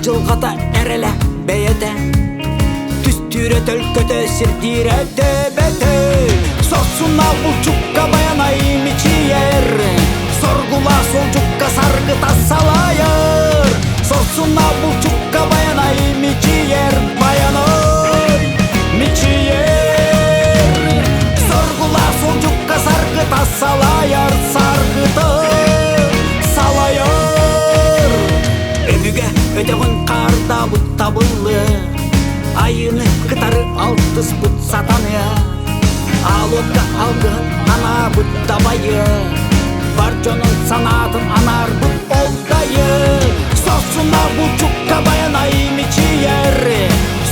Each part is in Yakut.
дьылҕата эрэлэ бэйэтэ Түстүүрэ төлкөтө сирдиирэ төбөтө Сорсуннаах булчукка байанай мичийэр Соргулаах суолдьукка саргыта салайар Сорсуннаах булчукка байанай мичийэр Байанай мичийэр Соргулаах суолдьукка саргыта салайар Саргыта салайар Өбүгэ өтөҕүн хаардаабыт табыллыа Айыыны кытары алтыспыт сатаныа Аалуокка алгыһын анаабыт дабайыа Бар дьонун санаатын анаарбыт ол дайы Сорсуна булчукка байанай мичийэр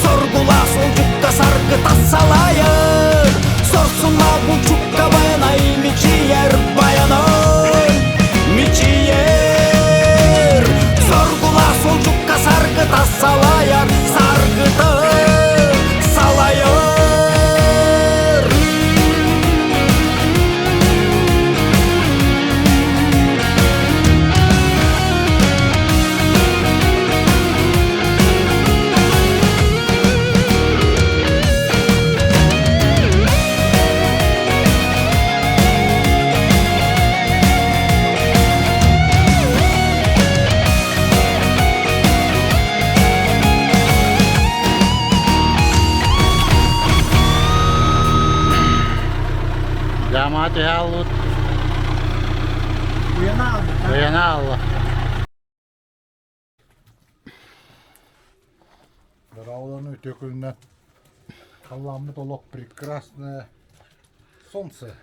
Соргулаах суолдьукка саргыта салайар Сорсуна булчукка байанай мичийэр Байанай мичийэр Соргулаах суолдьукка саргыта салайар Саргыта салайар Жамаат түһэ аллыбыт. Уйана алла. Дороолону үтүө күнүнэн халлааммыт олох прекрасное солнце.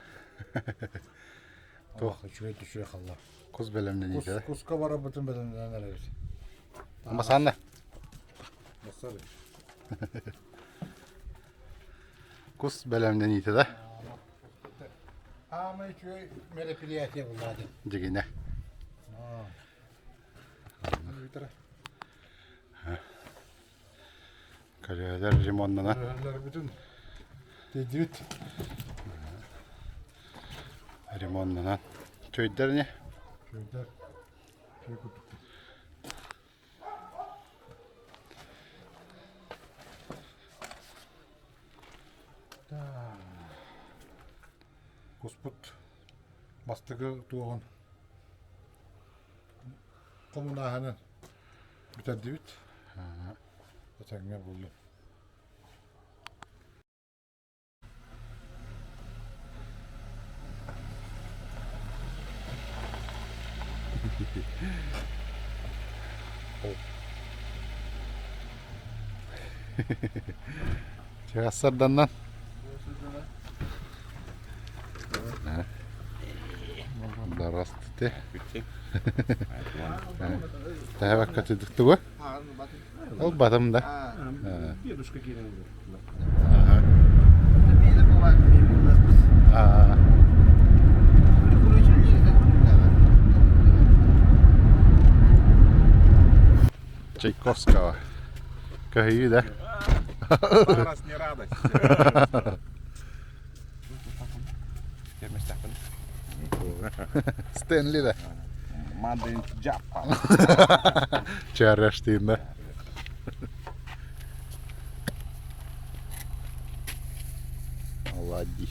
Туох үчүгэй үчүгэй халлаан. Кус бэлэмнэниитэ. Куска барарбытын бэлэмнэнэн эрэбит. Амасанна. Бассар. Кус бэлэмнэниитэ да. Аамай үчүгэй мероприятие булаады. Дьигинэ. Көлөһөлөр ремоннанан. Көлөһөлөрбүтүн тиийдибит. Ремоннанан. Чөйдөр не? Чөйдөр. Чөй курдук. Куспут бастакы туоҕун хомунааһынын бүтэрдибит. Этэҥҥэ буоллун. Чассарданнан. Здравствуйте. Тэһэбэккэ түдүктүгү? Ол батым да. Дедушка киирэн Чайковского. Көһүйүү да. Раз не радость. Стэнли да. Made in Japan. Чаараштыын да. Оладьи.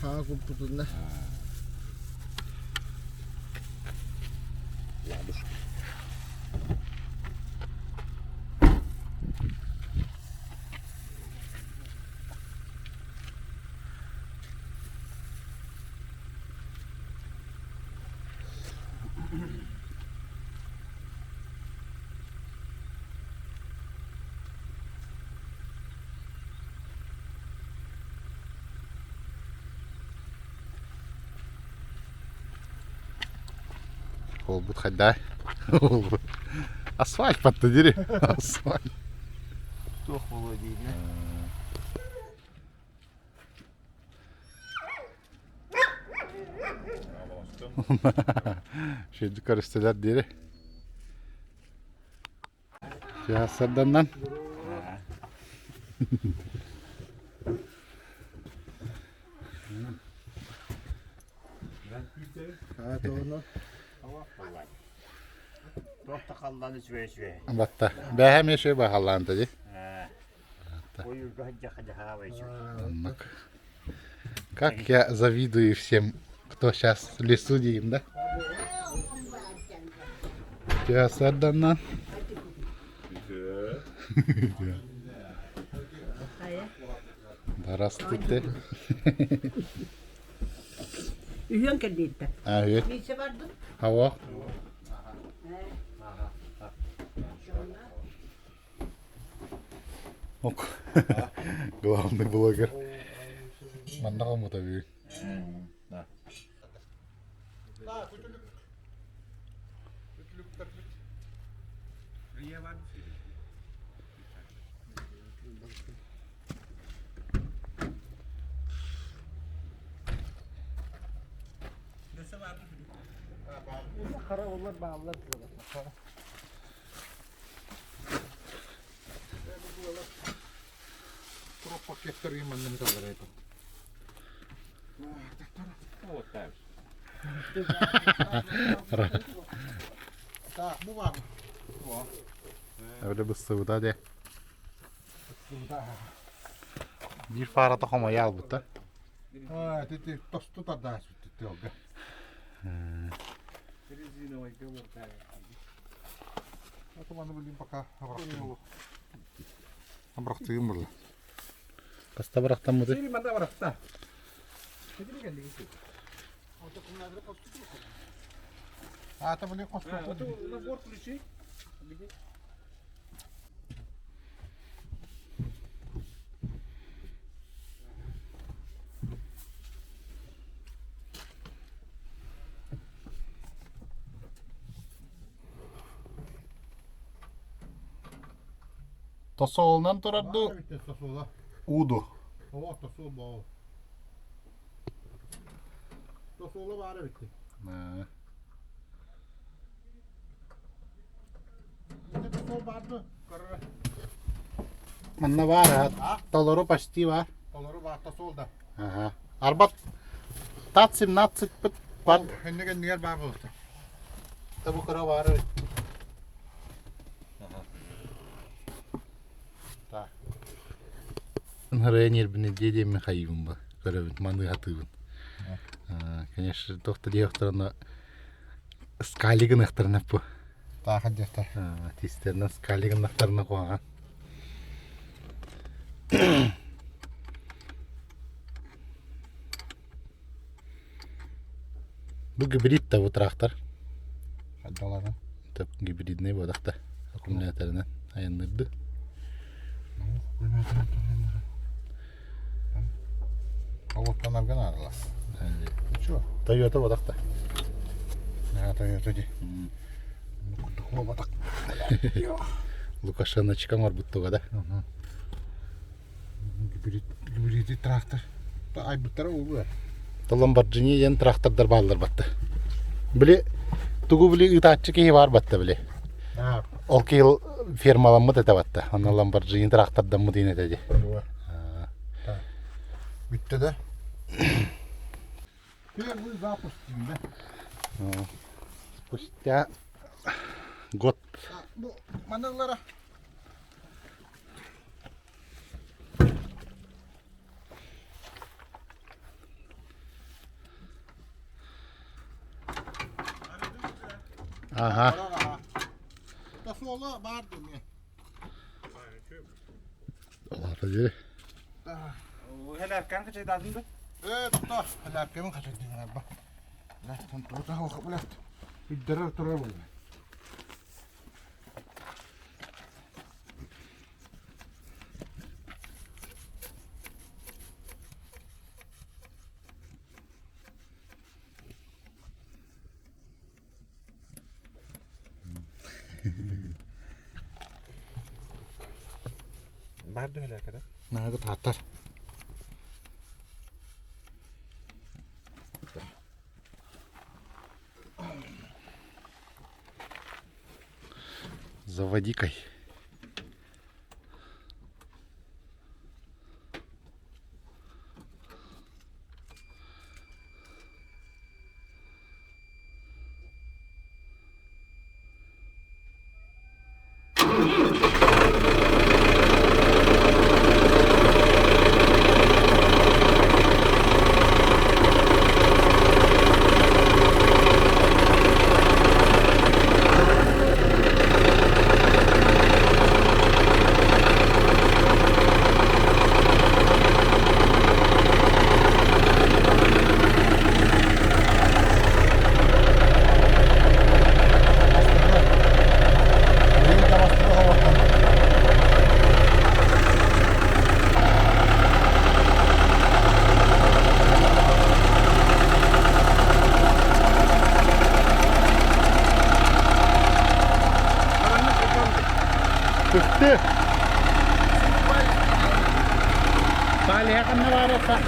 Хаҕа куппутунна. Ладушки. Буолбут хайдай. Асфальт батты дири. Асфальт. Туох буолуо дииллэр. Шүрдүк көрүстүлэр дири. Сарданнан. Туох да халлаан үчүгэй үчүгэй. Батта. Бэһэ эмиэ үчүгэй баһаллаан дии. Ойуурга сылдьахха дьаһаабай үчүгэй. Оннук. Как я завидую всем, кто сейчас в лесу дейм, да? Сарданнан. Здравствуйте. Үһүөн кэлбиттэр. А, үһү. Миисэ бардым. Хава. Ок. Главный блогер. Манна комута бүгүн. Хара олар бааллар Туруп пакеттер иманным талар Так, бу бар. Öyle быстыбыта де. Биир фарата хомойа албыта. А, ти тосту тардаас бүтті Резиновый говор. Это маны билим пока Абрахтыгым була. Хаста бырахтаммыты. Сири манда барахта. А, это блин косту. Набор ключей. Тосолунан турарду Тосула. уду. О, тосул боо. Тосула бары битти. Тосул барды. Көрө. Манна бар, толору почти бар. Толору бар тосул да. Ага. Арбат тат 17 пыт бар. Эннеге нигер бар болду. Табу кыра бар. Так. Нырыйан ербине дедеме хайыбын ба. Көрөбүн, маны хатыбын. Конечно, тохта диэхтарына скалигын ахтарына бу. Таахан дехтер. Тистеринен скалигын ахтарына куаҕан. Бу гибрид та бу трактор. Хаддалана. Тап гибридный буолахта. Аккумуляторынан айаннырды. Олуттанарган арыла. Чё? Тойота буолахта. На Тойота ди. Лукашеночка оҥорбуттуга да. Гибрид гибрид трактор. Айбыттара улу. Ламборджини диэн трактордар бааллар батта. Били тугу били ыытааччы киһи баар батта били. Ол киһи фермаламмыт этэ батта. Онно Ламборджини трактордаммыт диэн этэ дии. Бүттэ да. Первый запуск да. Спустя год. Бу маналара. Ага. Тосуола бар дemi. Олата дири. Хелер kan качайдадын да? Э, доктор, хәләпкемен качайдын аба. Ләтен тута хо булат. Биддерер турар бул. Барды хелер када. Нага татар. Заводи-кай. Ты. Балия ханна баар это?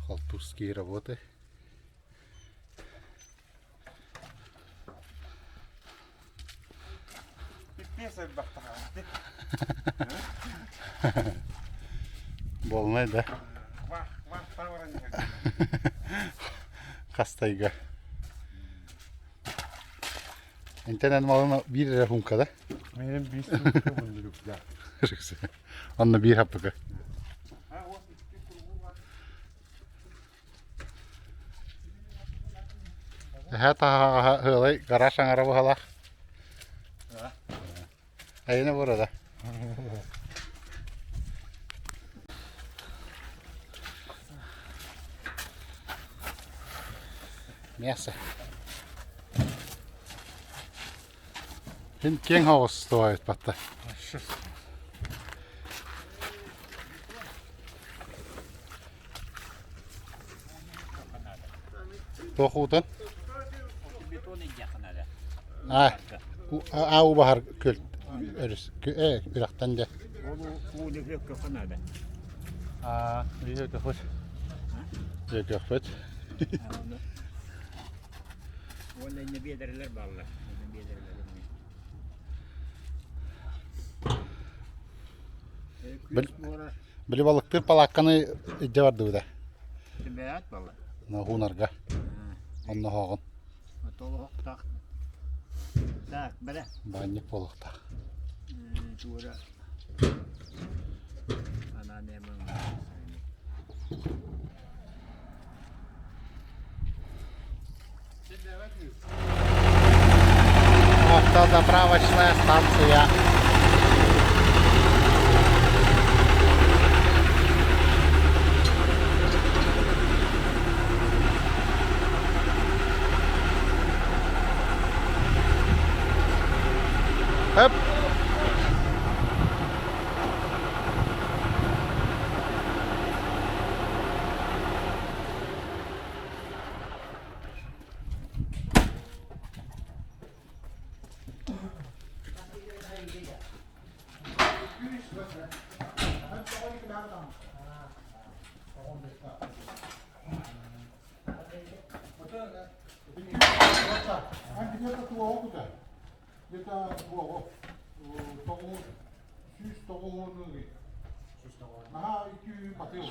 Халтурские работы. Болнай да. Хастайга. Интенен малына биир эрэ хунка да? Менин биир сумка бундурук да. Онно биир хаппыка. Эһээ таһаҕаһа ыалай гараж аҥара быһалаах. Эйине burada. Мясо. Хин киэҥ соҕус стоит батта. Туох уутун? Аа, аа убаһар күл өрүс үрэхтэн дьэ. Аа, үөкөхпүт. Үөкөхпүт. Уонна инне биэдэрэлэр бааллар. Били балыктыыр палаакканы илдьэ бардыбыта. Бэйэт балла. Хуунарга. Онно хоҕун. Толоһохтоох. Так, бэрэ. Баанньык буолуохтаах. Туора. Анаан эмэн. Автозаправочная станция. Hop.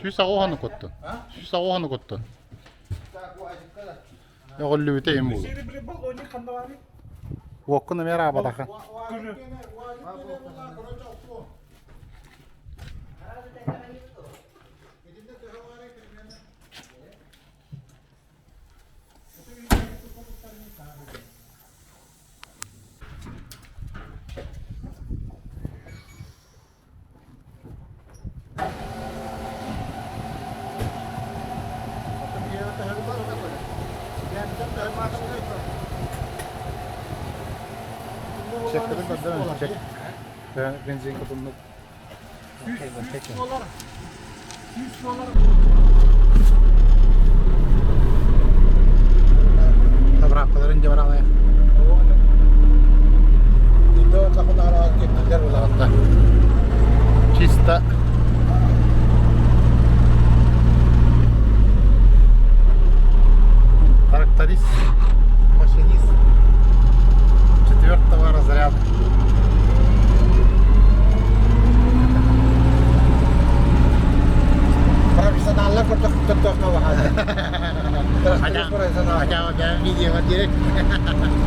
109 куттун. 109 куттун. Өҕүллүбүтэ им буолу. Уоккун эмиэ араабатахан. Чеккедин көрдөрөн чек. Бензин кутуннук. Табраппаларын дьабаралая. Чисто тракторист, машинист четвертого разряда. Профессионаллар курдук туттуохха баҕа. Хотя, хотя видео direkt.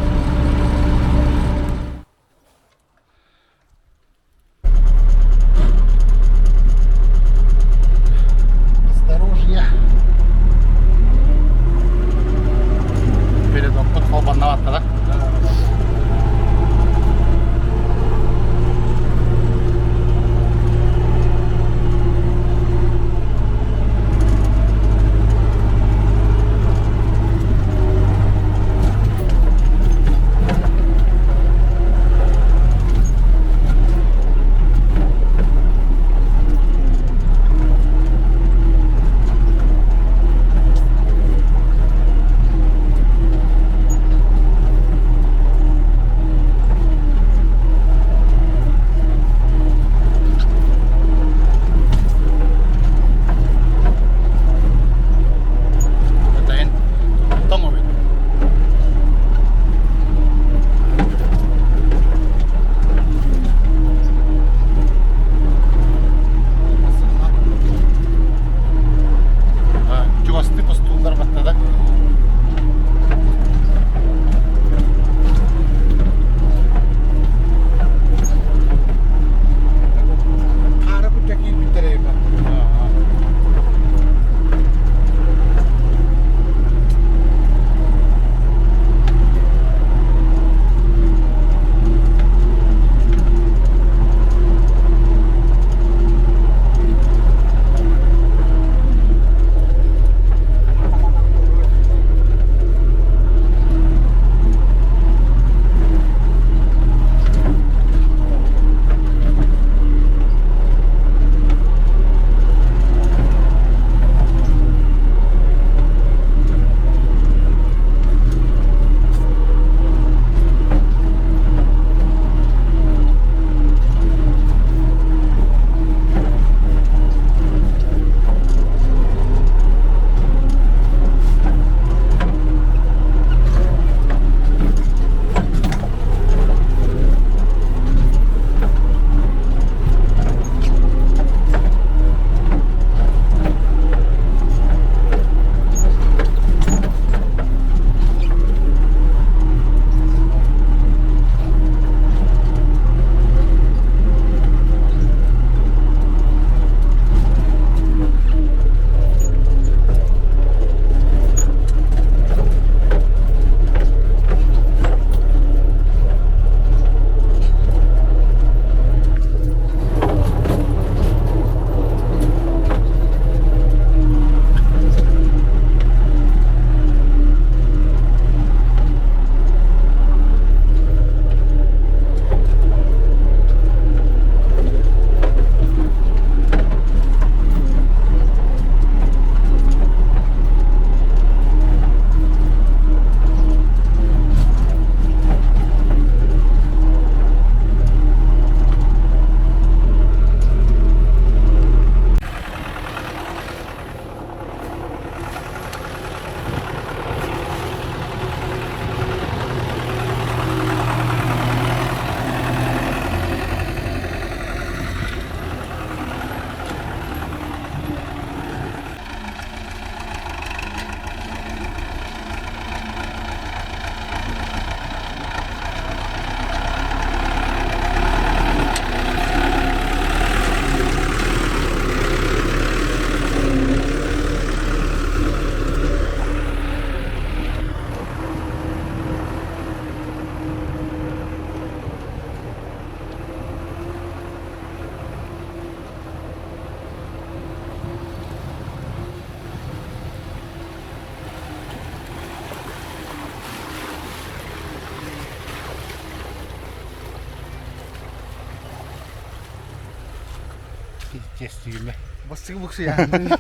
Честигимэ. Бастыгы буксуйаан.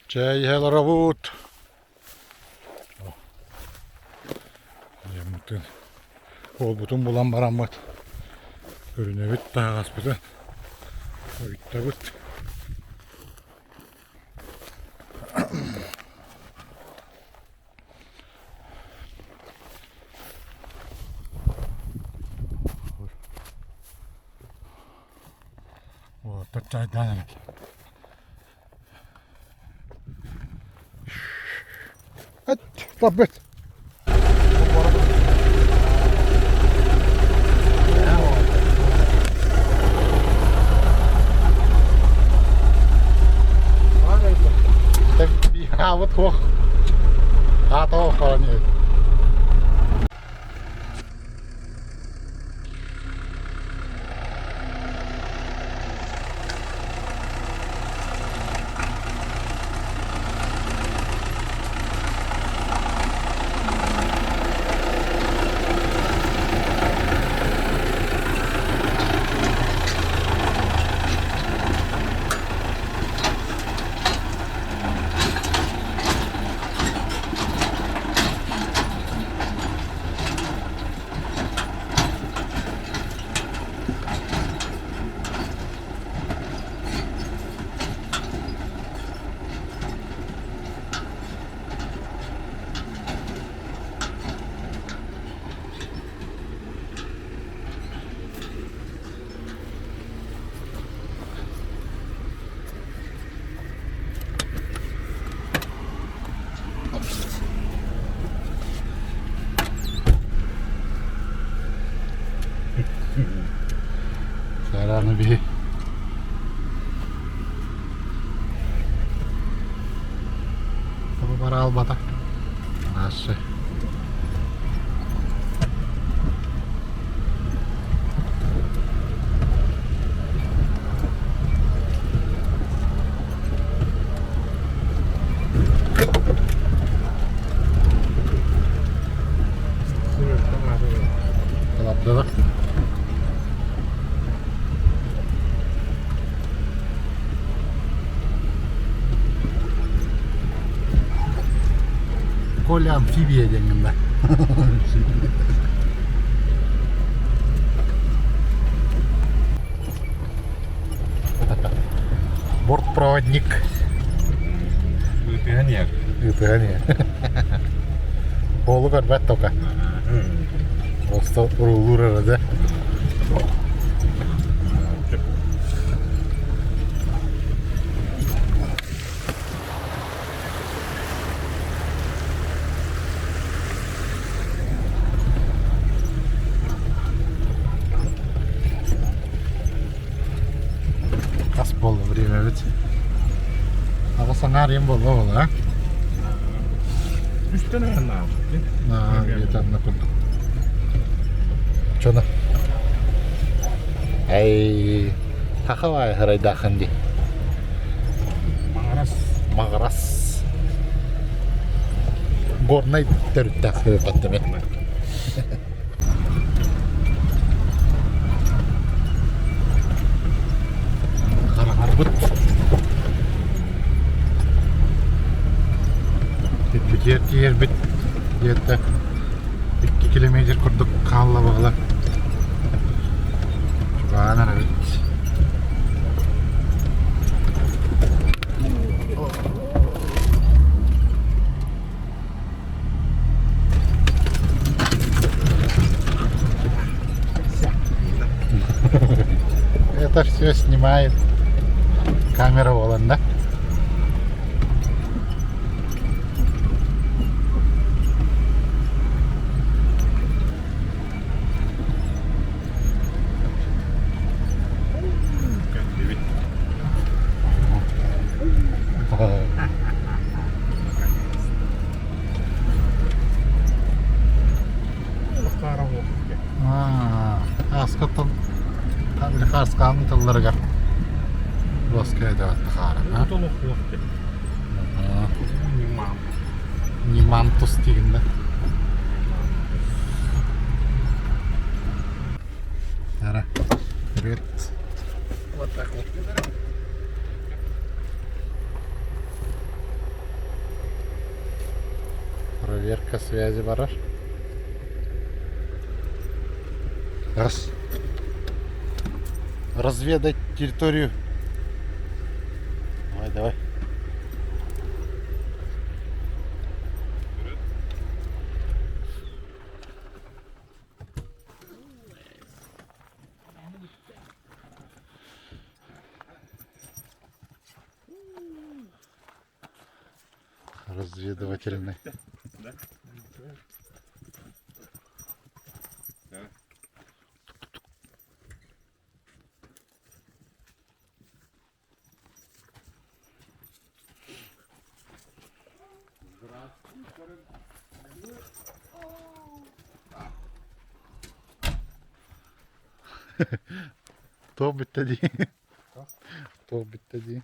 Чэй иһэ олоробут. Дьоммутун, уолбутун булан бараммыт көрүнэбит таһаҕаспытын уйдабыт. Уолаттар чайдаан эрэр. Эт, Биһаабыт туох аата охоон Сараны биһи бара албата. Наши. Талапдылар. Коля амфибия диэҥҥин да. Бортпроводник. Ыытыһан иһэр. Ыытыһан иһэр. Уолу көрбөт тока. Просто уруулуур эрэ да. Хас буолла время-бит? Аҕыс аҥаар ийэм буолла буолла, а? Үстэн айаннаабыт. Аа, где-то анна курдук. Чоно. Эй, хахавай харайдахан ди. Маҕарас. Маҕарас. Горнай төрүттээх баттаме. Хараҥарбыт. Типпитиэр тиийэрбит диэтэ 2 километр курдук хаалла баҕала. Чугаан эрэбит. Это все снимает камера Воланда. Ааскаттан хааскаан тылларыгар Лоскайдааттахаарана. Нимантус дигинде. Связи барар. Раз. Разведать территорию. Давай, давай. Разведывательный. Да? Да. Туох бүттэ дии. Туох бүттэ дии.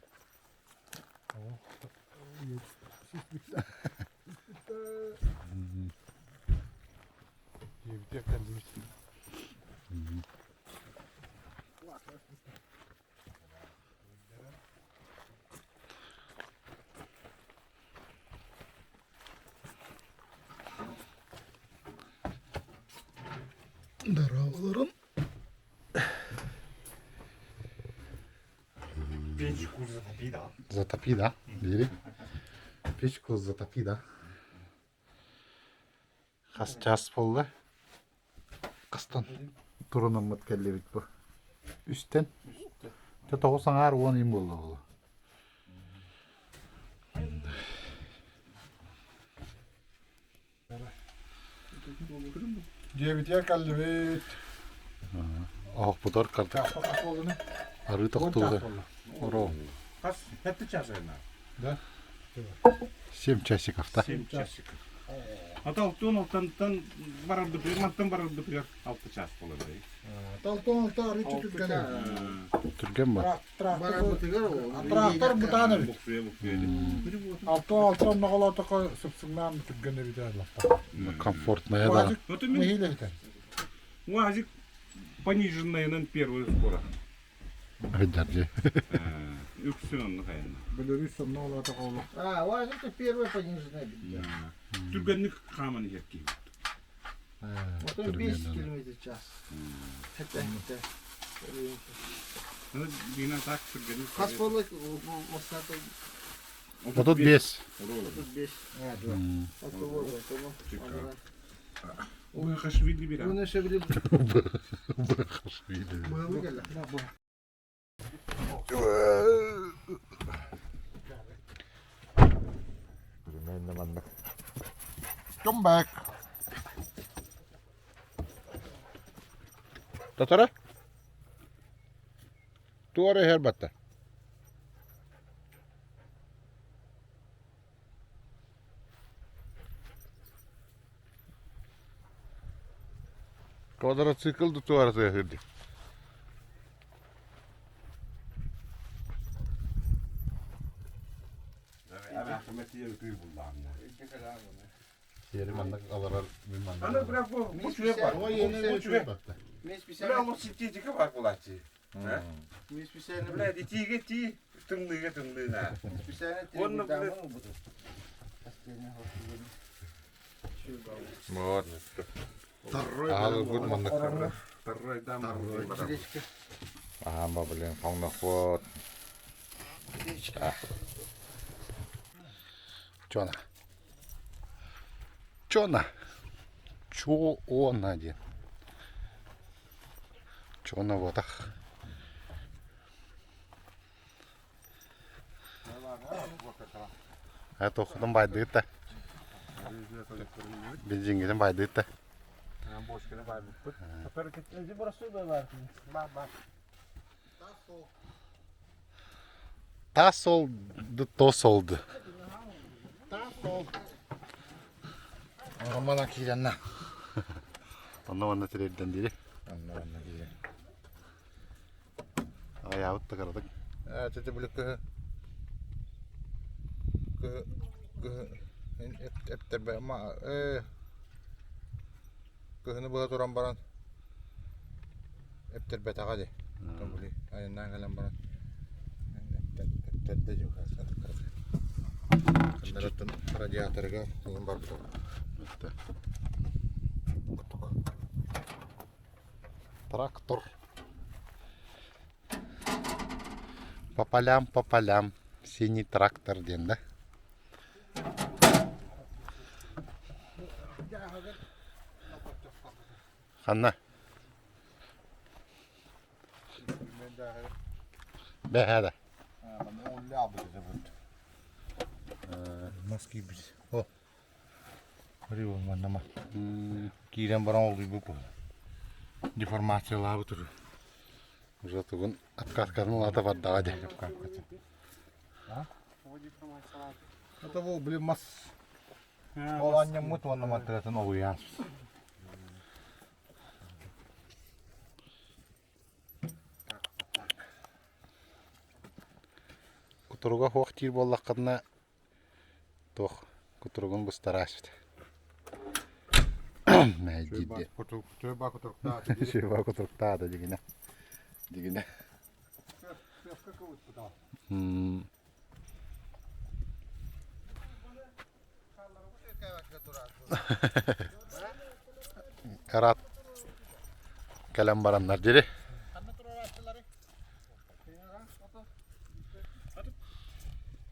Дорооболорун. Печку затопи, да. Затопи, да? Бери. Печку затопи, да? Хас час буолла. Хастан турунаммыт кэллибит бу. Үстэн. Дьэ тоҕус аҥаар уон им буолла буолла. Дьиэбитигэр кэллибит. Оһохпутугар картык арыы тохтууга. Оро. Хас хэттэ час айна? Да. Семь часиков, да? Семь часиков. Ата алтын алтантан барарбытыгар, мантан барарбытыгар алты час болар. Талтон алта арыы түргэн. Түргэн ба? Трактор бытаан эбит. Буксуя буксуя. Алтон алта онноҕолоотоко сыпсыҥнаан түргэн эбит ааллахта. Комфортная да. Нэһиилэ этэн. УАЗик пониженная первая скоро. Айдар дии. Үксүн онно хайанна. Беларусь сонноҕолоотоко олох. А, УАЗик это первая пониженная бит. Түргэнник хааман иһэр киһи. Вот он 10 километров в час. Это, это. Дина так түргэнник. Хас буолла Москвата 35. 35. А то вот, то Ой, Хашвили бира. Уна шевели. Хашвили. Come back. Татара? Туора иһэр батта. Квадроцикл да туора тыаһыыр Сиэри маннык олорор мин маннык Аны бля бу бу чүө бар. Бу чүө. Бля ол ситиитики бар булааччы. Бля итиигэ тии, тымныыга тымныына. Уонна бля Вот. Аһылгын маннык. Второй дам. Аһаама блин, хоҥнохпут. Чона. Чона. Чоона диэн. Чона буотах. А тохтон байдыыт да. Бензингитин байдыыт да. Тас олды, тос олды. Романа киирэннэ. Онно манна тириэрдэн дири. Онно манна киирэн. Аҕыйаабыт да кыратык. Ээ, тете били кыһы кыһы кыһы эптэрбэ ма ээ кыһыны быһа туран баран эптэрбэтэҕэ дии. Оттон били айаннаан кэлэн баран эптэрдэ дии радиаторыгар ыйан барбыта. Трактор. По полям, по полям. Синий трактор диэн да? Ханна? Бэһэ да. Мас киирбит. О. Көрүү маннама. Киирэн баран олуйбут бу. Деформациялаабыт ыры. Уже тугун откаткарын улаата бардаҕа дии. Это ол блин мас. Ол анньаммыт уонна маттыратын олуйаан. Кутуруга суох диир буоллаххына туох кутуругун быстарааччыт. Мэһэйдиир Сүөба кутуруктаата дигинэ. Дигинэ. Карат кэлэн бараннар дири.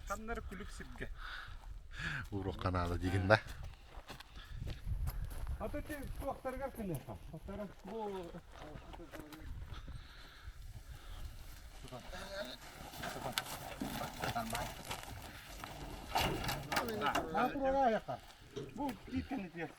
Ханнар күлүк сиргэ. Уруок канала дигин да. А то ти туохтарыгар кэлиэхэ. Бу Бу кииккэнитигэр.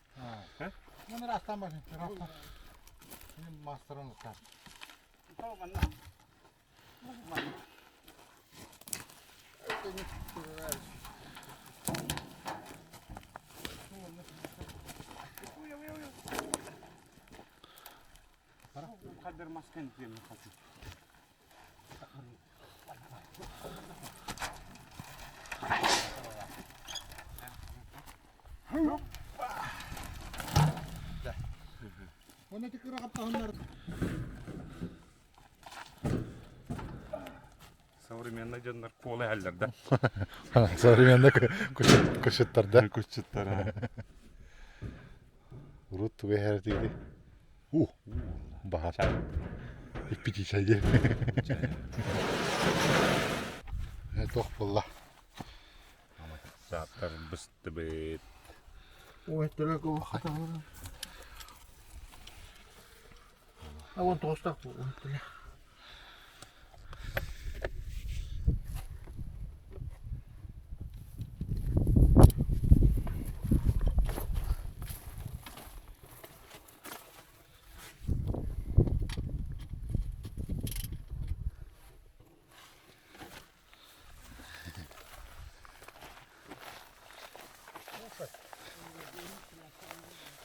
Современный дьоннор куола иһэллэр да. Современный кучуттар да. Кучуттар. Урут тугу иһэр этигит? У, баһар. Иппити чай Туох буолла? Сааттар быстыбыт. Ой, төлөкө хаталар. А 19-таах бу.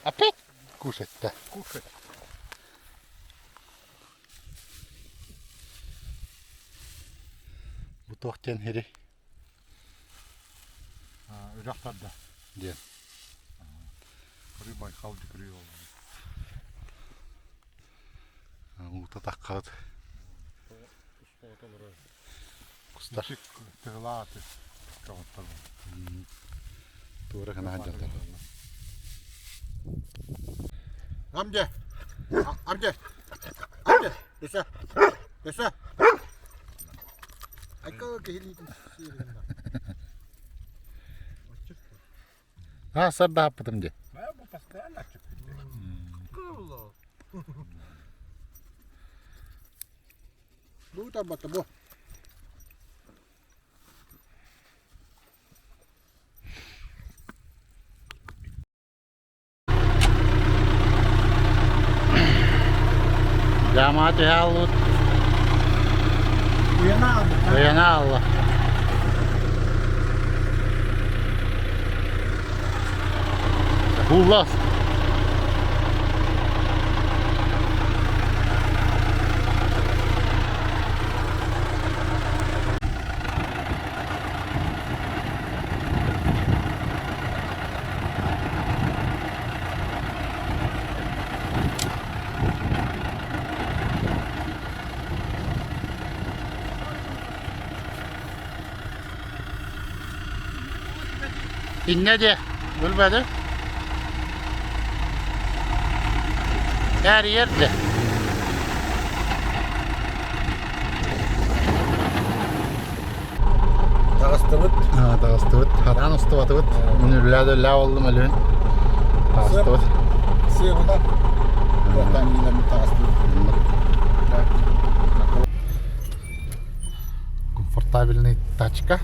Опять кушать-то? Кушать. Бу туох диэн сири? Үрэх тарда. Диэн. Көрүү Байкал дикрүү ол. Уута таххабыт. Кустар. Тыгылааты. Көҕөттөр. Туора гына сылдьаллар. Амде! Амде! Амде! Өсө! Өсө! Айка киһилиитин сиэрин. А, сардааппытым дии. Бу постоянно аччык. Бу тарбатта бу. Дьаамаҕа түһэ хааллыбыт. Уйана хаалла. Кууллаас. Иннэ диэ, билбэти. Кээрийэр да. Таҕыстыбыт. Таҕыстыбыт. Хатаан устубатыбыт. Мин үллээ да үллээ боллум өлүөн. Таҕыстыбыт. Сыабына. Туохтан иилэммит таҕыстыбыт. Комфортабельный тачка.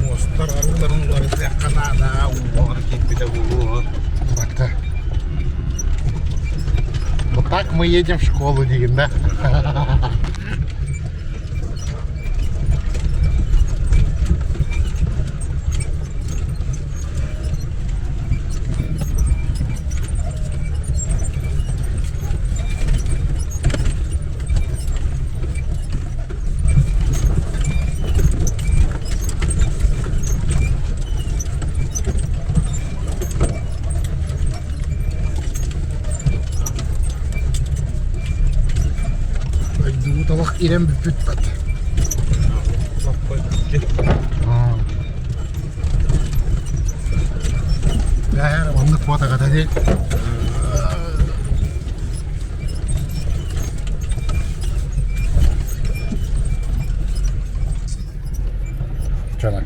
Муостар арыыларын уларытыахха наада, уулаҕар киирбитэ буолуо. Так-то. Вот так мы едем в школу диигин да? Дойдубут олох ирэн бүппүт бат. Бээр маннык фотоҕа дии. Чана.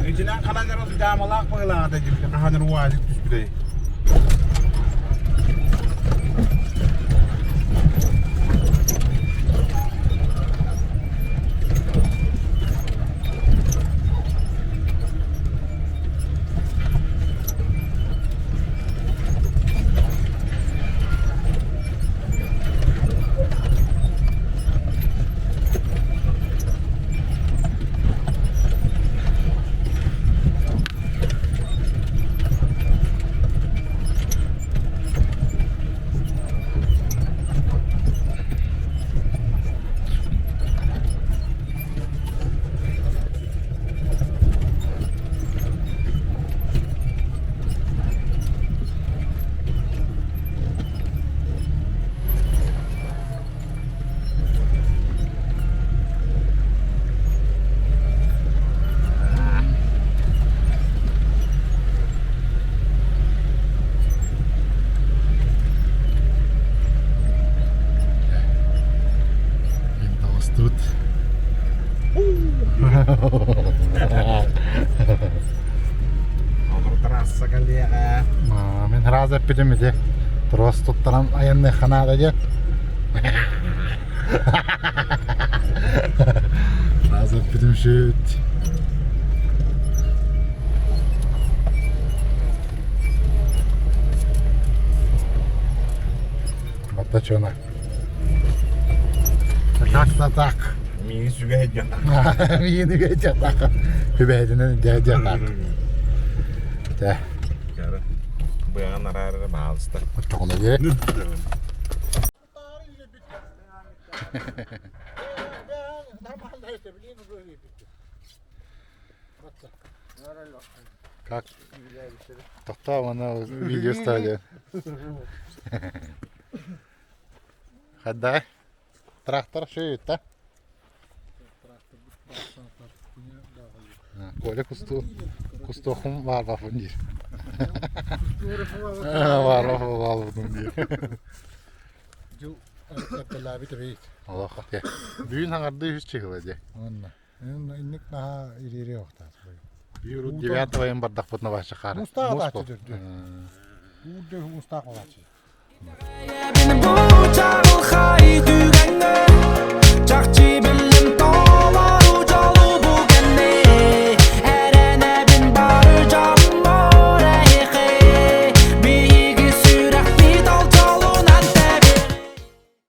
Итинэн ханан эрэ дьаамалаах быһыылааҕа диэбитэ хаһан эрэ уазик түспүтэй. Таҕыстыбыт. Олор трасса кэлиэҕэ. Мин сразу эппитим ити. Трос туттаран айанныахха наада диэн. Сразу эппитим шүт. Батта чона. Так так. Миигин сүгэ сылдьан. Миигин үгэ дьатак. Хүбэһитинэн дьэ дьатак. Тэ. Быаҕын араарара баалыста. Оччоҕуна дии. Как? Тохтоо аны видео ставили. Хаддай. Трактор шөйүттэ. Коля кусту кустуохум баарбаппын диир. Баарбаппын баалбытым диир. Дьыл эрдэлээбит эбит. Олох те. Бүгүн хаҥардыы үс чыгыла дии. Онно. Инник наһаа ириэри охтаас. Биир девятого им бардахпытына бааччы хаара. Мустаах атааччы дүрдү. Уурду мустаах олааччы.